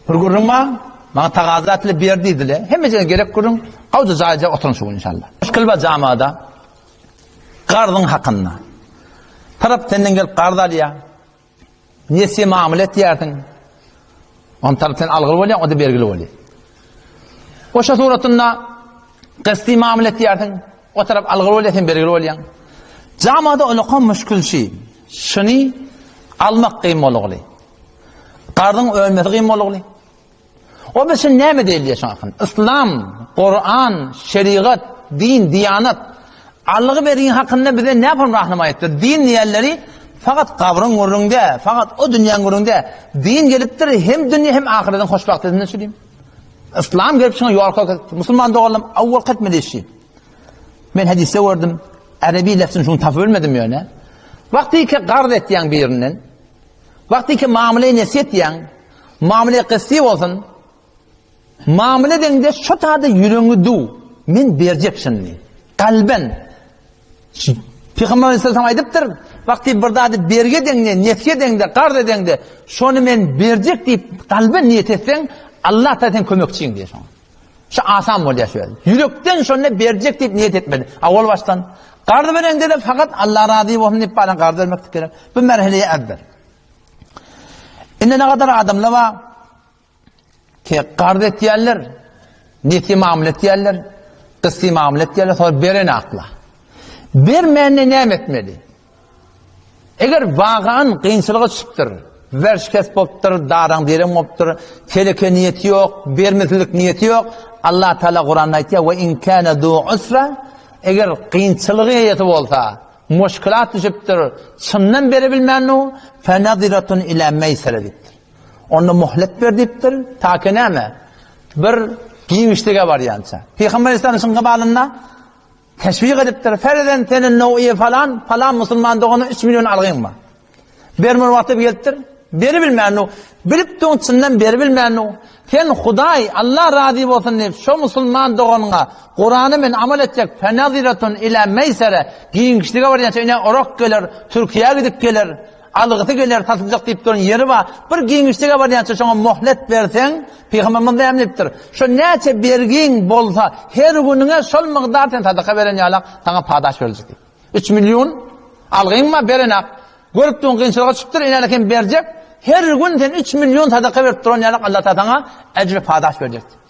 Bir gürrüň bar, maňa tagaza etdiler, ber diýdiler. Hemmejene gerek gürrüň, gowja jaýja oturyň şu gün inşallah. Muşkil bar jamada, garzyň hakynda. Tarap senden gelip garz alýar. Nesiýe mamla etýärsiň. On tarap sen algyly bolýaň, o-da bergili bolýar. Oşa suratynda gysdy mamla etýärsiň, o tarap algyly bolýar, sen bergili bolýaň. Jamada olakan muşkil şi. Şuny almak kyn bolugly. Garzyň ölmesi kyn bolugly. O biz şimdi näme diýilýär şoň hakynda? Islam, Kuran, şerigat, din, diýanat algy bergin hakynda bize näme rahnama etdi? Din diýenleri fakat gabryň gürrüňde, fakat o dünýäň gürrüňde. Din gelipdir hem dünýä hem ahyretiň hoşbagtlygyny üçin. Islam gelip şoňa ýol görkezdi. Musulman doganlarym awwal etmeli işi. Men hadisde gördüm. Arabi lefzini şuny tapyp bilmedim ýöne. Wagty ki garz etýäň birinden, Wagty ki mamla nesi etýäň, mamla gysy bolsun, mamla edeňde şo tada ýüregiňi duw, men berjek şindi. Kalben. Pygamber aleyhisselam aýdypdyr, wagty bir zady bergi edeňde, nesi edeňde, garz edeňde, şony men berjek diýip kalben niýet etseň, Allah taala seň kömekçiň diýýär şoňa. Şu asan bolýar şu ýerde. Ýürekden şonda berjek diýip niýet etmeli. Awal başdan garz bereňde-de fakat Allah razy bolsun diýip bana garz bermeklik gerek. Bu merheleye ezber. Indi ne kadar adamlar bar ki garz etýärler, nesi mamla etýärler, gysy mamla etýärler, sonra beren akla. Bermände näme etmeli? Eger wagan kynçylyga düşüpdir, werşikes bolupdyr, daraň-direň bolupdyr, teleke niýeti ýok, bermesizlik niýeti ýok, Allah Taala Kuranda aýtýar, "Ve in kana zu usra" Eger kynçylygy eýesi bolsa, muşkilat düşüpdir, çyndan berebilmändir, fenaziratun ila meýsere diýipdir. Onda muhlet ber diýipdir, ta ki näme? Bir giňişlige barýança. Pygamber Aleyhisselamyň gybalynda Teşwik edipdir, Ferzen seniň nowýe falan, falan musulman dogana 3 million algyň bar. Bermeli wagty gelipdir, beribilmän, bilip duň çyndan beribilmän, sen Hudaý, Allah razy bolsun diýip, şo musulman doganyňa Kurany men amal etjek, fenaziratun ila meýsere, giňişlige barýança ine orak geler, Türkiýä gidip geler, algysy geler, satyljak diýip duran ýeri bar. Bir giňişlige barýança şoňa mohlet berseň, Pygamberimiz näme diýipdir? Şo näçe bergiň bolsa, her günüňe şol mygdar sen sadaka beren ýalak, saňa padaş beriljek diýip. 3 million algyň bar, berenak. Görüp duň kynçylyga çykypdyr, ine hem berjek. Her gün sen 3 million sadaka berip duran ýalak Allah Taala saňa ejr padaş berjek diýipdir.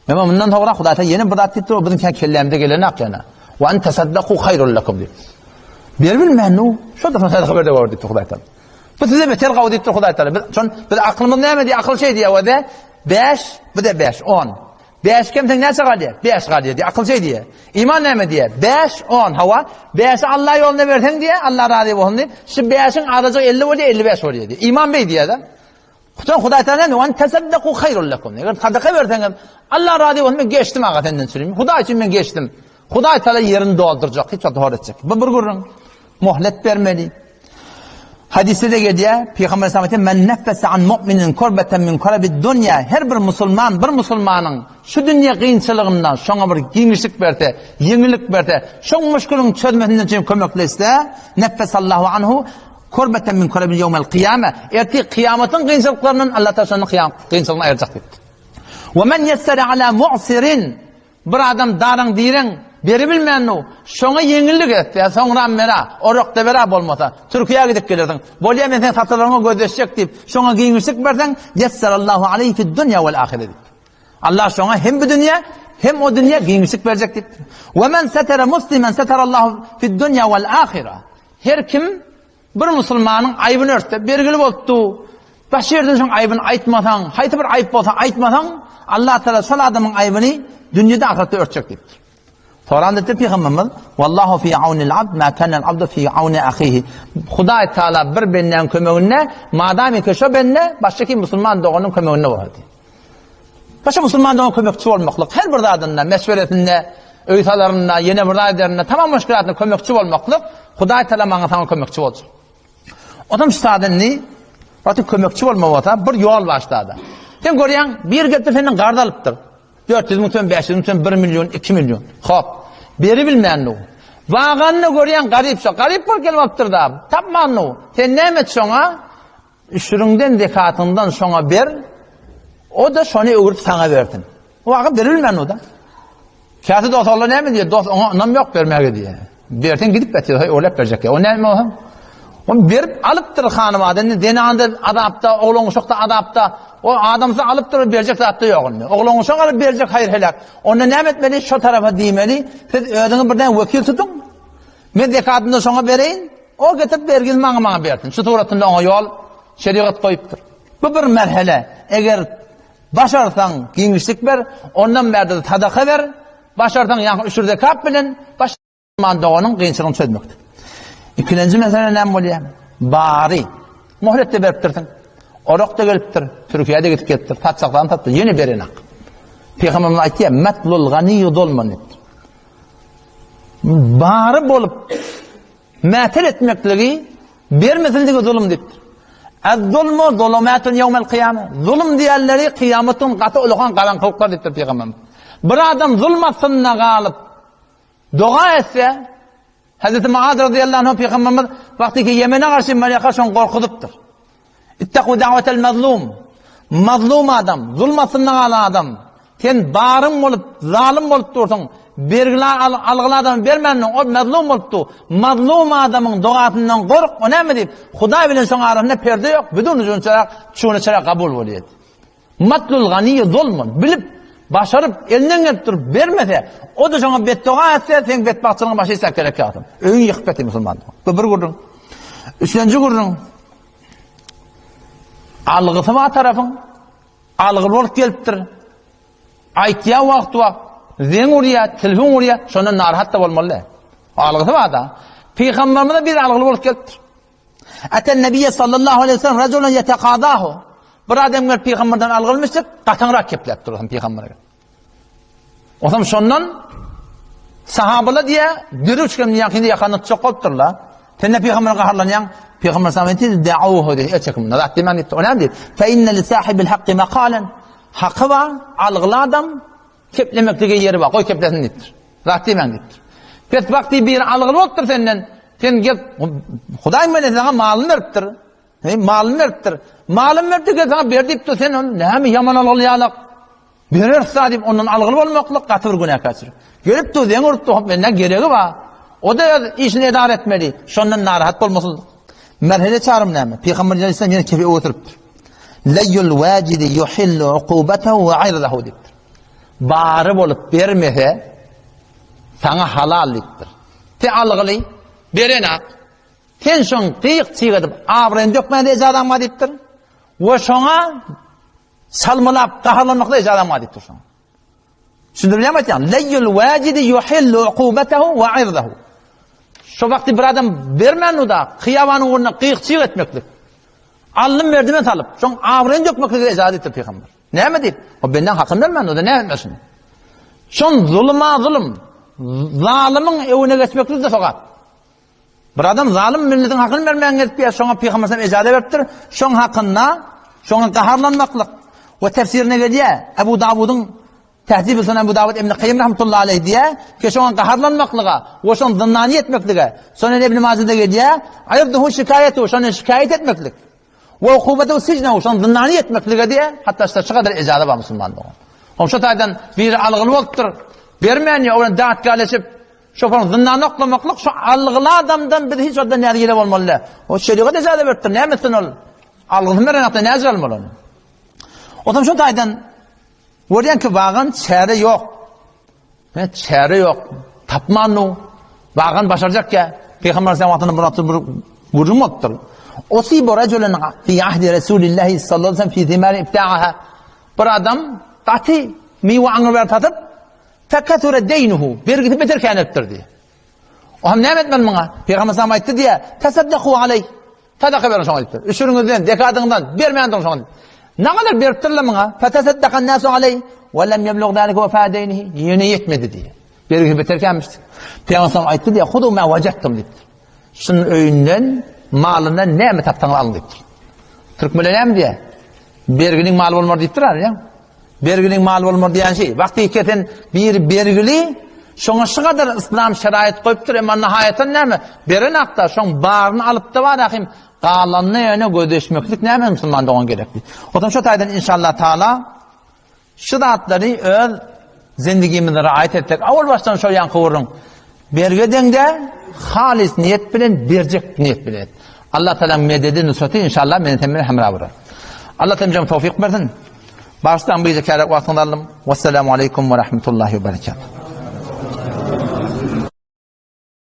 Emma mundan soňra Hudaý Taala ýene bir zat diýipdir, o biziň kellämize gelenak ýene. Wa an tasaddaqu haýrul lakum diýipdir. Berbilmän, şo da sadaka ber diýipdir Hudaý Taala. Bu size beter gawy diýipdir Hudaý Taala. Biz şon biz aklymyz näme diýýär? Akyl şeý diýýär, o-da 5, bu da 5, 10. 5 kemseň näçe galýar? 5 galýar diýýär. Akyl şeý diýýär. Iman näme diýýär? 5, 10, hawa. 5-i Allah ýoluna berseň diýýär, Allah razy bolsun diýip, şu 5-iň azajygy 50 bolýar, 55 bolýar diýýär. Iman beý diýýär-de. Hudan Hudaý Taala näme? Wan tasaddaqu haýrul lakum. Eger sadaka berseňem, Allah razy bolsun, men geçdim aga senden çürim. Hudaý üçin men geçdim. Hudaý Taala ýerini doldurjak, hiç wagt hor etjek. Bu bir gürrüň. Muhlet bermeli. Hadisde de gelýär, Pygamber sallallahu aleyhi ve sellem men neffese an mu'minin kurbeten min kurabid dunya. Her bir musulman bir musulmanyň şu dünýä kynçylygyndan şoňa bir giňişlik berse, ýeňillik berse, şoň muşkuluň çözmesinden üçin kömekleşse, neffesallahu anhu kurbeten min kurabil ýewmel kyýame. Ertir kyýamatyň kynçylyklaryndan Allah Taala şonuň kynçylygyny aýyrjak diýipdir. We men yessere ala mu'sirin Bir adam daraň direň beribilmännu, şoňa ýeňillik et, ýa soňram bera, orakda bera bolmasa, Türkiýä gidip gelersiň, bolýa men seň satylaryňa gözleşjek diýip, şoňa giňişlik berseň, ýesserallahu aleýhi fid-dunýa wal-ahire diýip. Allah şoňa hem bu dünýä, hem o dünýä giňişlik berjek diýip. We men setere muslimen seterallahu fid-dunýa wal-ahire. Her kim Bir musulmanyň aýbyny örtse, bergili bolupdy. Baş ýerden şoň aýbyny aýtmasaň, haýsy bir aýyp bolsa aýtmasaň, Allah Taala şol adamyň aýbyny dünýede ahyretde örtjek diýipdir. Soran diýipdir Pygamberimiz, Wallahu fi aunil abd ma kana al abdu fi auni ahihi. Hudaý Taala bir bendäniň kömeginde, madam ki şo bende başga kim musulman doganyň kömeginde bolar diýip. Başga musulman dogana kömekçi bolmaklyk her bir zadynda, meşweresinde, öý salarynda, ýene bir zat ederinde, tamam muşkilatynda kömekçi bolmaklyk, Hudaý Taala maňa saňa kömekçi boljak. Odam şu zada indi wagty kömekçi bolma bolsa bir ýol başlady. Sen görýäň, bir gelipdir senden garz alypdyr. 400 müň tüm, 500 müň tüm, 1 milyon, 2 milyon. Hop. Beri bilmän Baganyny görýäň garyp şo. Garyp bolup gelip alypdyr da. Tapman Sen näme et şoňa? Üşüriňden, zekatyňdan şoňa ber. O-da şony öwrüp saňa bersin. O wagt berilmän o-da. Käsi dost Allah näme diýýär? Dost oňa ynam ýok bermäge diýýär. Berseň gidip ýatyr, haý oýlap berjek. O näme o? Ony berip alypdyr hanybada. Indi zenanda azapda, oglan uşakda azapda. O adamsy alypdyr, berjek zatda ýok indi. Oglan uşak alyp berjek haýyr heläk. Onda näme etmeli? Şo tarapa diýmeli. Siz özüňi birden wekil tutuň. Men zekatyny şoňa bereýin. O getirip bergini maňa maňa bersin. Şu suratynda oňa ýol şerigat goýupdyr. Bu bir merhele. Eger Başarsaň, giňişlik ber, ondan bärde-de sadaka ber, başarsaň, ýaňky üşür zekat bilen başarman doganyň kynçylygyny çözmekdir. Ikilenji mesele näme bolýar? Bary. Möhlet-de beripdirsiň. Orak-da gelipdir, Türkiýä-de gidip gelipdir, satjakdan satdy, ýene berenak. Pygamberimiz aýtýar, Matlul ganiýu zulmun diýipdir. Bary bolup Mätel etmekligi bermesinligi zulum diýipdir. Ez-zulmu zulumatun ýewmel kyýame. Zulum diýenleri kyýamat gün gaty ulakan garaňkylyklar diýipdir pygamberimiz. Bir adam zulum astynda galyp doga etse, Hazreti Muaz radıyallahu anh pygamberimiz wagty ki Ýemene garşy meleka şoň gorkuzypdyr. Ittaku da'wetel mazlum. Mazlum adam, zulm astynda galan adam. Sen baryň bolup, zalym bolup dursuň. Bergili algyly adama bermändiň, ol mazlum bolup dur. Mazlum adamyň dogasyndan gork, o näme diýip, Hudaý bilen şoň arasynda perde ýok, büdün ujuny çyrak, çuny çyrak kabul bolýar. Matlul ganiýe zulmun. Bilip, başaryp, elinden gelip durup bermese, o-da şoňa betdoga etse, seň betbagtçylygyň başy hiç gerek ýok. Öýüňi ýykyp ýatyr musulman. Bu bir gürrüň. Üçünji gürrüň. Algysy bar tarapyň. Algyly bolup gelipdir. Aýtýar wagt-wagt, zeň urýar, telefon urýar, şondan narahat-da bolmaly däl. Algysy bar-da. Pygamberimize bir algyly bolup gelipdir. Eten Nebiye sallallahu aleyhi ve sellem raculun yetekadahu. Bir adam gelip pygamberden algylmyşdyk, gataňrak kepläp durasyn pygambere. Osam şondan sahabalar diýe dürüp çykan ýakynda ýakanyny tutjak bolupdyrlar. Sen ne pygambere gaharlanýaň? Pygamber sallallahu aleyhi ve sellem da'uhu diýdi. El çekin. Zat diýmän diýipdir. O näme diýdi? Fe inne li sahibil hakki makalen. Haky bar, algyly adam keplemeklige ýeri bar. Goý keplesin diýipdir. Zat diýmäň diýipdir. Pes wagty biri algyly bolupdyr senden. Sen gel Hudaý meni saňa malyny beripdir. Hey, malyny beripdir. Malyny beripdir, gel saňa ber diýipdir. Sen ony näme ýaman algyly ýalak? Bereris diýip ondan algyly bolmaklyk gaty bir günäkärçilik. Gelip dur, zeň urup dur, menden geregi bar. O da öz işini edara etmeli. Şondan narahat bolmasyn. Merhele çarym näme? Pygamber aleyhisselam ýene kefi oturypdyr. Leýul wajidi yuhillu uqubatahu wa irdahu diýipdir. Bary bolup bermese saňa halal diýipdir. Te algyly berenak. Sen şoň gyýyk-çyg edip abraýyny dökmäne ejazaň bar diýipdir. We şoňa Salmylap, gaharlanmakda ejazaň bar diýipdir şoňa. Düşündirýärmi aýtýan? Leýül wajidi yuhillu uqubatahu wa irdahu. Şo wagty bir adam bermän da hyýabanyň ugrunda gyýyk-çyg etmeklik. Aldym berdime salyp, şoň abraýyny dökmeklige ejaza diýipdir pygamber. Näme diýip? O benden hakyny bermän da näme etmesin? Şon zuluma zulum, zalymyň öwüne geçmeklik de sogap. Bir adam zalym milletiň hakyny bermän gezip ýa şoňa pygamber sallam ejaza beripdir. Şoň hakynda şoňa gaharlanmaklyk we tefsirine gelýär. Ebu Dawudyň Tehzib Sunan Ebu Dawud Ibn Kayyim rahmetullahi aleyh diýär ki şoňa gaharlanmaklyga we şoň zyndany etmeklige. Sunan Ibn Majada gelýär. Aýyrduhu şikaýetu şoňa şikaýat etmeklik. We ukubatu sijnehu şoň zyndany etmeklige diýär. Hatda şu kadar ejaza bar musulman dogan. Hom şu taýdan biri algyly bolupdyr. Bermän ýa oňa datgaleşip Şoföriň zyndanda oklamaklyk şu algyly adamdan biz hiç wagtda nägile bolmaly däl. O şerigat ejaza beripdir, näme etsin ol? Algysyny beren hakda näce almaly ony? Otam şu taýdan görýän ki wagan çäre ýok. Ne çäre ýok. Tapman nu. Wagan başarjak ýa. Peygamber sallallahu aleyhi ve sellem bir gürrüň bolupdyr. Usibu rajulan fi ahdi Rasulillahi sallallahu aleyhi ve sellem fi thimar ibta'aha. Bir adam gaty miwe aňyr berip satyp Fekesure deýnuhu, bergisi beter känelipdir diýýär. O hem näme etmeli muňa? Pygamber sallam aýtdy diýýär, Tasaddaku aleý. Sadaka beriň şoňa diýipdir. Üşüriňizden, zekadyňyzdan bermän duruň şoňa diýip. Nägadar beripdirler muňa? Fetasaddakan nasu aleý we lem ýeblug zalika wafa deýnihi. Ýene ýetmedi diýýär. Bergisi beter känmişdi. Pygamber sallam aýtdy diýýär, Hudu ma wajadtum diýipdir. Şunuň öýünden, malyndan näme tapsaňyz alyň diýipdir. Türkmenler näme diýýär? Berginiň maly bolmar diýipdir, ýa? Bergiliň maly bolmar diýen şey. Wagty kesen bir bergili şoňa şu kadar yslam şerait goýupdyr, emma nihaýatdan näme? Beren hakda şoň baryny alyp da bar ahim galanyny ýöne gözleşmeklik näme musulman dogan gerekli. Otam şu taýdan inşallah taala. Şu zatlary öz zindigimizde raýat etsek, awal başdan şol ýanky gürrüň. Bergi edeňde halys niýet bilen berjek niýet bilen et. Allah Tagalaň mededi, nusraty inşallah meni sen bilen hemra bolar. Allah Tagala tawfik bersin. Bagyşlaň bir käräk wagtyňyzy aldym. Wassalamu aleýkum we rahmetullahi we berekatuh.